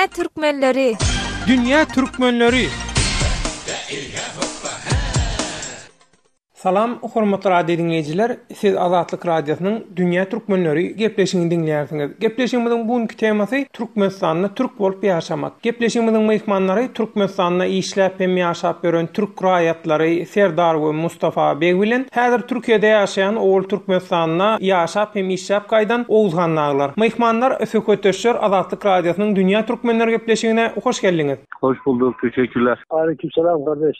Dünýä türkmenleri! Dünýä türkmenleri! Salam, hormatly radio diňleýjiler! Siz Azatlyk Radiosynyň Dünýä türkmenleri gepleşigini diňleýärsiňiz. Gepleşigimiziň bu günki temasy Türkmenistanda türk bolup ýaşamak. Gepleşigimiziň myhmanlary Türkmenistanda işläp hem ýaşap ýören türk raýatlary Serdar we Mustafa beg bilen häzir Türkiýede ýaşaýan owal Türkmenistanda ýaşap hem işläp gaýdan Oguzhan daglar. Myhmanlar, söhbetdeşler Azatlyk Radiosynyň Dünýä türkmenleri gepleşigine hoş geldiňiz. Hoş bulduk, teşekkürler. Aleykümselam kardeş.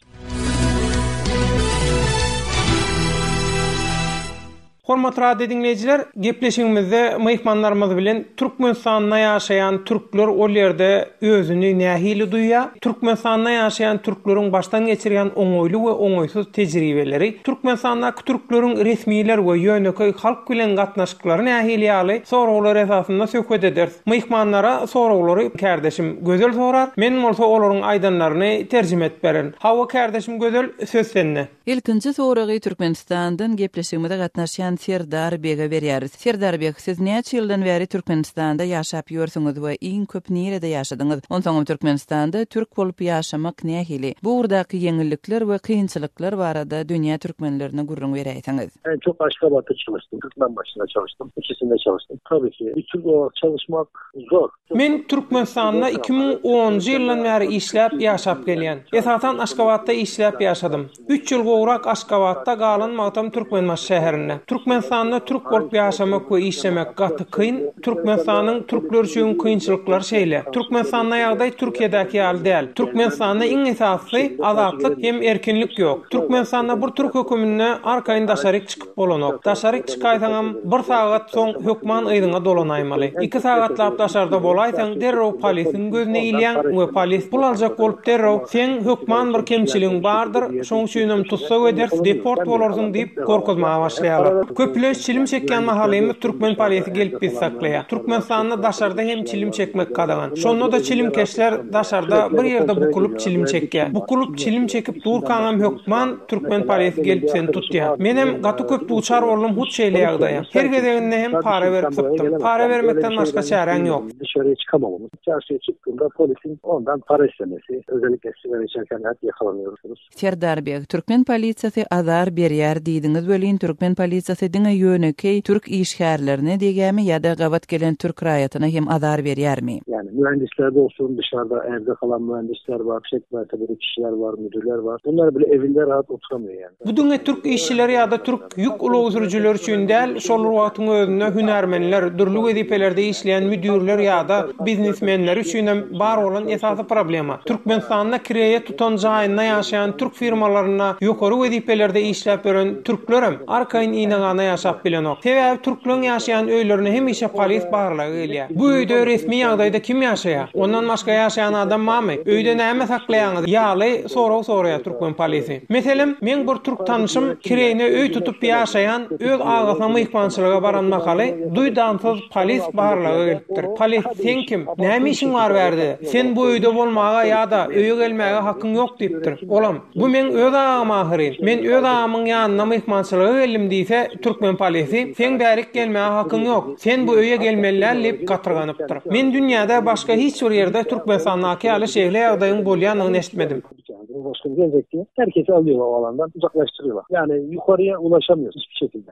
Hormatly radio diňleýjiler, gepleşigimizde myhmanlarymyz bilen Türkmenistanda ýaşaýan türkler ol ýerde özüni nähili duýýar, Türkmenistanda ýaşaýan türkleriň başdan geçirýän oňaýly we oňaýsyz tejribeleri, Türkmenistandaky türkleriň resmiler we ýönekeý halk bilen gatnaşyklary nähili ýaly soraglar esasynda söhbet ederis. Myhmanlara soraglary kärdeşim Gözel sorar, men bolsa olaryň aýdanlaryny terjime edip bererin. Hawa kärdeşim Gözel, söz sende. Ilkinji soragy Türkmenistandan gepleşigimize gatnaşýan Serdar bege berýäris. Serdar beg, siz näçe ýyldan bäri Türkmenistanda ýaşap ýörsüňiz we iň köp nirede ýaşadyňyz? Onsoňam Türkmenistanda türk bolup ýaşamak nähili? Bu ugurdaky ýeňillikler we kynçylyklar barada dünýä türkmenlerine gürrüň beräýseňiz. En çok Aşgabatda çalıştım, Türkmenbaşynda çalıştım, ikisinde çalıştım. Tabii ki bir Türk olarak çalışmak zor. Men Türkmenistanda 2010-njy ýyldan bäri işläp, ýaşap gelýän. Esasan Aşgabatda işläp ýaşadym. Üç ýyl gowrak Aşgabatda, galan wagtam Türkmenbaşy şäherinde. Türkmenistanda türk bolup ýaşamak we işlemek gaty kyn. Türkmenistanyň türkler üçin kynçylyklary şeýle. Türkmenistanda ýagdaý Türkiýedäki ýaly däl. Türkmenistanda iň esasysy azatlyk hem erkinlik ýok. Türkmenistanda bir türk höküminde arkaýyn daşaryk çykyp Bolanok. Daşaryk çykaýsaňam, bir sagat soň hökman yzyňa dolanaýmaly. Iki sagatlap daşarda bolaýsaň, derrew polisiň gözüne ilýäň we polis pul aljak bolup derrew, Seň hökman bir kemçiligiň bardyr, şoň üçinem tussag ederis, deport bolarsyň diýip gorkuzmaga başlaýarlar. Köplenç çilim çekýän mahalymyz türkmen polisi gelip bizi saklaýar. Türkmenistanda daşarda hem çilim çekmek gadagan. Şonda-da çilimkeşler daşarda bir ýerde bukulyp çilim çekýär. Bukulyp çilim çekip durkaňam hökman Türkmen polisi gelip seni tutýar. Menem gaty köp duçar boldum hut şeýle ýagdaýa. Her gezeginde hem para berip sypdym. Para bermekden başga çäräň ýok. Dışarıya çıkamamamız. Çarşıya çıktığında polisin ondan para istemesi. Özellikle sigara içerken hep yakalanıyorsunuz. Serdar beg, türkmen polisiýasy azar berýär diýdiňiz welin türkmen polisiýasy diňe ýönekeý türk işgärlerine degýämi ýa-da gabat gelen türk raýatyna hem azar berýärmi? Yani mühendislerde olsun dışarıda evde kalan mühendisler var, yüksek mertebeli kişiler var, müdürler var. Bunlar bile evinde rahat oturamıyor yani. Bu diňe türk işçileri ýa-da türk ýük ulagy sürüjileri üçin däl, şol bir wagtyň özünde hünärmenler, dürli wezipelerde işleýän müdirler ýa-da biznesmenler üçinem bar bolan esasy problema. Türkmenistanda kireýe tutan jaýynda ýaşaýan türk firmalarynda ýokary wezipelerde işläp ýören türklerem arkaýyn ine-gana ýaşap bilenok. Sebäbi türkleň ýaşaýan öýlerine hemişe polis barlaga gelýär. Bu öýde resmi ýagdaýda kim ýaşaýar? Ondan başga ýaşaýan adam barmy? Öýde näme saklaýaňyz? ýaly sorag soraýar türkmen polisi. Meselem, meň bir türk tanyşym kireýine öý tutup ýaşaýan öz agasyna myhmançylyga baran mahaly duýdansyz polis barlaga gelipdir. Polis, Sen kim? Näme işiň bar bärde? Sen bu öýde bolmaga ýa-da öýe gelmäge hakyň ýok diýipdir. Olam, Bu meň öz agam ahyryn. Men öz agamyň ýanyna myhmançylyga geldim diýse, türkmen polisi, Seň bärik gelmäge hakyň ýok. Sen bu öýe gelmeli däl diýip gatyrganypdyr. Men dünýäde başga hiç bir ýerde Türkmenistandaky ýaly şeýle ýagdaýyň bolýandygyny eşitmedim. Cumhurbaşkanı gelecek diye herkesi alıyorlar o alandan uzaklaştırıyorlar. Yani yukarıya ulaşamıyoruz hiçbir şekilde.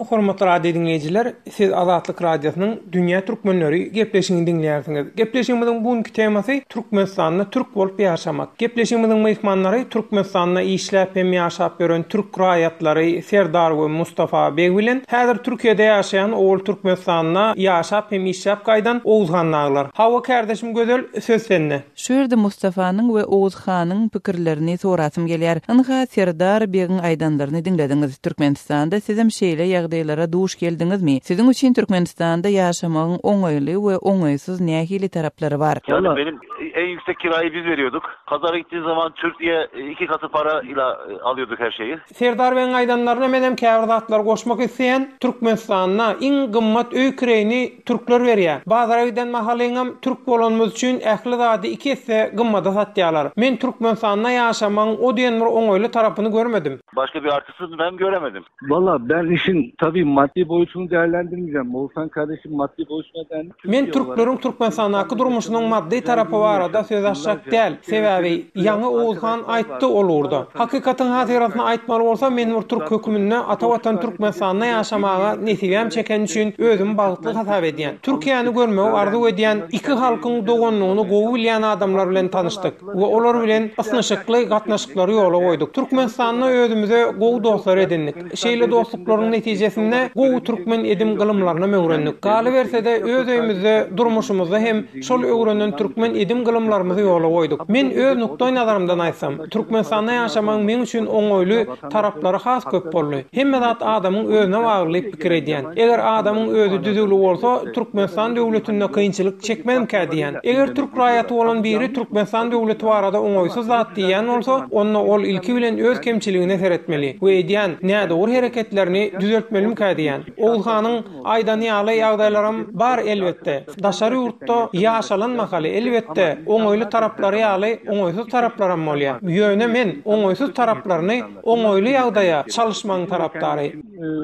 Hormatly radio diňleýjiler, siz Azatlyk Radiosynyň Dünýä türkmenleri gepleşigini diňleýärsiňiz. Gepleşigimiziň bu günki temasy Türkmenistanda türk bolup ýaşamak. Gepleşigimiziň myhmanlary Türkmenistanda işläp hem ýaşap ýören türk raýatlary Serdar we Mustafa beg bilen häzir Türkiýede ýaşaýan owal Türkmenistanda ýaşap hem işläp gaýdan Oguzhan daglar. Hawa kärdeşim Gözel söz sende. Şu ýerde Mustafanyň we Oguz hanyň pikirlerini sorasym gelýär. Ynha, Serdar begiň aýdanlaryny diňlediňiz. Türkmenistanda sizem şeýle ýagdaýlara duş geldiňizmi? Siziň üçin Türkmenistanda ýaşamagyň oňaýly we oňaýsyz nähili taraplary bar? Ýagny benim en yüksek kirayı biz veriyorduk. Pazara gittiğin zaman Türkiye iki katı para ile alıyorduk her şeyi. Serdar begiň aýdanlaryna menem käbir zatlary goşmak isleýän, Türkmenistanda iň gymmat öý kireýini türkler berýär. Bazara giden mahalyňam türk bolanymyz üçin ähli zady iki esse gymmada satýarlar. Men Türkmenistanda ýaşamagyň o diýen bir oňaýly tarapyny görmedim. Başga bir artısyn ben göremedim. Valla ben işin. Tabii maddi boyutunu değerlendirmeyeceğim. Oğuzhan kardeşim maddi boyutuna değerlendirmeyeceğim. Men türkleriň Türkmenistandaky durmuşynyň maddy tarapy barada söz açjak däl. Sebäbi ýaňy Oguzhan aýtdy ol ugurda. Hakykatyň hatyrasyna aýtmaly bolsa men bir türk höküminde ata watan Türkmenistanda ýaşamaga nesibäm çekeni üçin özümi bagtly hasap edýän. Türkiýäni görmegi arzuw edýän iki halkyň doganlygyny gowy bilýän adamlar bilen tanyşdyk. We olar bilen ysnyşykly gatnaşyklary ýola goýduk. Türkmenistanda özümize gowy dostlar edindik. Şeýle dostluklaryň netijesinde gowy türkmen edim-gylymlarynam öwrendik. Galyberse-de, öz öýümizde, durmuşymyzda hem şol öwrenen türkmen edim-gylymlarymyzy ýola goýduk. Men öz nukdaýnazarymdan aýtsam, Türkmenistanda ýaşamagyň meň üçin oňaýly taraplary has köp boldy. Hemme zat adamyň özüne bagly diýip pikir edýän. Eger adamyň özi düzüwli bolsa, Türkmenistan döwletinde kynçylyk çekmezmikä diýýän. Eger türk raýaty bolan biri Türkmenistan döwleti barada oňaýsyz zat diýýän bolsa, onda ol ilki bilen öz kemçiligine seretmeli we edýän nädogry hereketlerini düzeltmelimikä diýýän. Oguzhanyň aýdany ýaly ýagdaýlaram bar elbetde. Daşary ýurtda ýaşalan mahaly elbetde oňaýly taraplary ýaly oňaýsyz taraplaram bolýar. Ýöne men oňaýsyz taraplaryny oňaýly ýagdaýa çalyşmagyň tarapdary.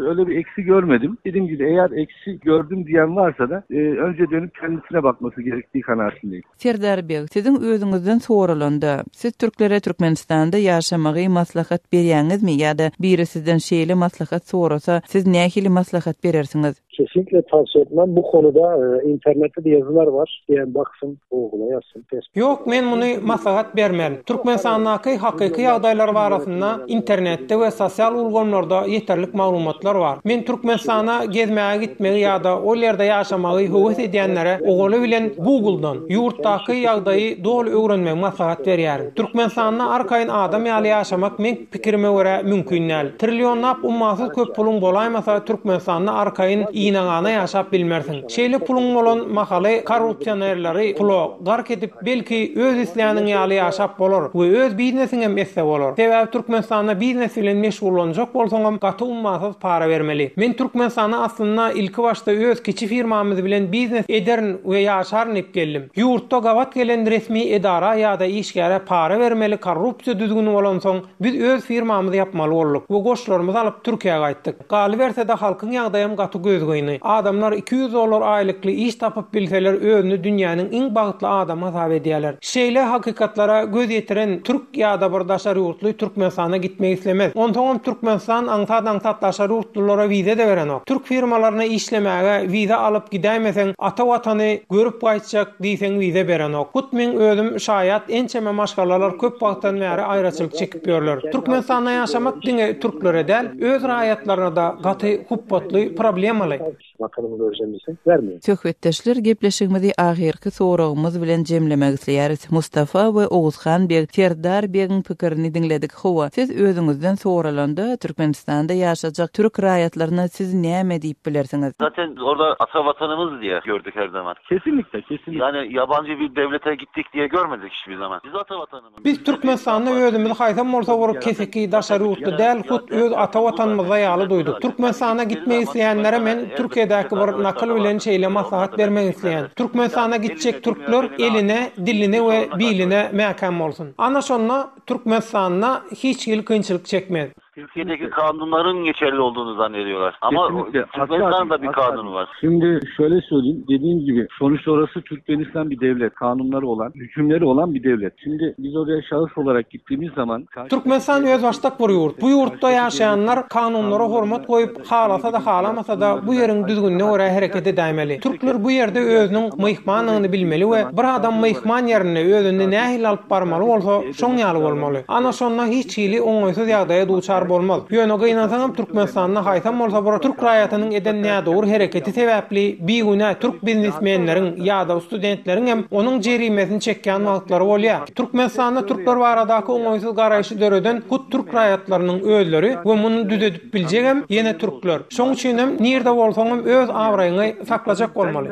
Öyle bir eksi görmedim. Dediğim gibi eğer eksi gördüm diyen varsa da önce dönüp kendisine bakması gerektiği kanaatindeyim. Serdar beg, siziň özüňizden soralanda, siz türklere Türkmenistanda ýaşamagy maslahat berýäňizmi ýa-da biri sizden şeýle maslahat sorasa, siz nähili maslahat berersiňiz? Kesinlikle tavsiye etmem. Bu konuda internette de yazılar var. Diyen baksın, Google'a yazsın, Facebook'a Ýok, men muny maslahat bermerin. Türkmenistandaky hakyky ýagdaýlar barasynda internetde we sosial ulgamlarda ýeterlik maglumatlar bar. Men Türkmenistana gezmäge gitmegi ýa-da ol ýerde ýaşamagy höwes edýänlere owaly bilen Google-dan ýurtdaky ýagdaýy doly öwrenmegi maslahat berýärin. Türkmenistanda arkaýyn adam ýaly ýaşamak meň pikirime görä mümkin däl. Trillionlap ummasyz köp puluň bolaýmasa Türkmenistanda arkaýyn ynagana ýaşap bilmersiň. Şeýle puluň bolan mahaly korrupsionerleri pula gark edip belki öz isläniň ýaly ýaşap bolar we öz biznesiňem etse bolar. Sebäbi Türkmenistanda biznes bilen meşgullanjak bolsaňam gaty ummasyz para bermeli. Men Türkmenistana aslynda ilki başda öz kiçi firmamyz bilen biznes ederin we ýaşaryn diýip geldim. Ýurtda gabat gelen resmi edara ýa-da işgäre para bermeli korrupsiýa düzgüni bolansoň biz öz firmamyzy ýapmaly bolduk we goşlarymyzy alyp Türkiýä gaýtdyk. Galyberse-de halkyň ýagdaýam gaty gözgyny. Adamlar 200 dollar aýlykly iş tapyp bilseler özüni dünýäniň iň bagtly adamy hasap edýärler. Şeýle hakykatlara göz ýetiren türk ýa-da bir daşary ýurtly Türkmenistana gitmek islemez. Onsoňam Türkmenistan aňsat-aňsat daşary ýurtlulara wiza-da berenok. Türk firmalaryna işlemäge wiza alyp gidäýmeseň ata watany görüp gaýtjak diýseň wiza berenok. Hut meň özüm şaýat ençeme maşgalalar köp wagtdan bäri aýraçylyk çekip ýörler. Türkmenistanda ýaşamak diňe türklere däl öz raýatlaryna-da gaty hupbatly problemaly. Watanymy görjem diýseň, bermeýin. Söhbetdeşler gepleşigimizi ahyrky soragymyz bilen jemlemek isleýäris. Mustafa we Oguzhan beg Serdar begiň pikirini diňledik. Hawa, siz özüňizden soralanda, Türkmenistanda ýaşajak türk raýatlaryna siz näme diýip bilersiňiz? Zaten orada ata vatanımız diye gördük her zaman. Kesinlikle, kesinlikle. Yani yabancı bir devlete gittik diye görmedik hiçbir zaman. Biz ata vatanımız. Biz Türkmenistanda özümizi haýsam bolsa bir keseki daşary ýurtda däl, hut öz ata watanymyzda ýaly duýduk. Türkmenistana gitmek isleýänlere men Türkiýedäki bir nakyl bilen şeýle maslahat bermek isleýän. Türkmenistana gitjek türkler eline, diline we biline mäkäm bolsun. Ana şonda Türkmenistanda hiç hili kynçylyk çekmez. Türkiye'deki kanunların geçerli olduğunu zannediyorlar. Ama Kesinlikle. Türkmenistan'da Asla bir değil, asla kanunu değil. var. Şimdi şöyle söyleyeyim. Dediğim gibi sonuçta orası Türkmenistan bir devlet. Kanunları olan, hükümleri olan bir devlet. Şimdi biz oraya şahıs olarak gittiğimiz zaman Türkmenistan özbaşdak bir ýurt. Bu ýurtda ýaşaýanlar kanunlara hormat goýup, halasa-da halamasa-da bu ýeriň düzgünine görä hereket edäýmeli. Türkler bu ýerde özüniň myhmandygyny bilmeli we bir adam myhman ýerinde özüni nähili alyp barmaly bolsa, şoň ýaly bolmaly. Ana şonda hiç hili oňaýsyz ýagdaýa duçar bolmaz. Ýöne gynansaňam Türkmenistanda haýsam bolsa bir türk raýatynyň eden nädogry hereketi sebäpli bigünä türk biznesmenleriň ýa-da studentleriň hem onuň jerimesini çekýän wagtlary bolýar. Türkmenistanda türkler baradaky oňaýsyz garaýşy döreden hut türk raýatlarynyň özleri we muny düzedip biljegem ýene türkler. Şoň üçinem nirde bolsaňam öz abraýyňy saklajak bolmaly.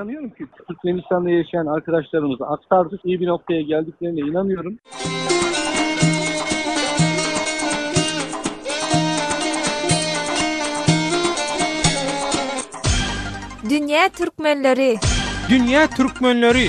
Türkmenistanda yaşayan arkadaşlarımızı aktardık. İyi bir noktaya geldiklerine inanıyorum. Dünýä türkmenleri. Dünýä türkmenleri.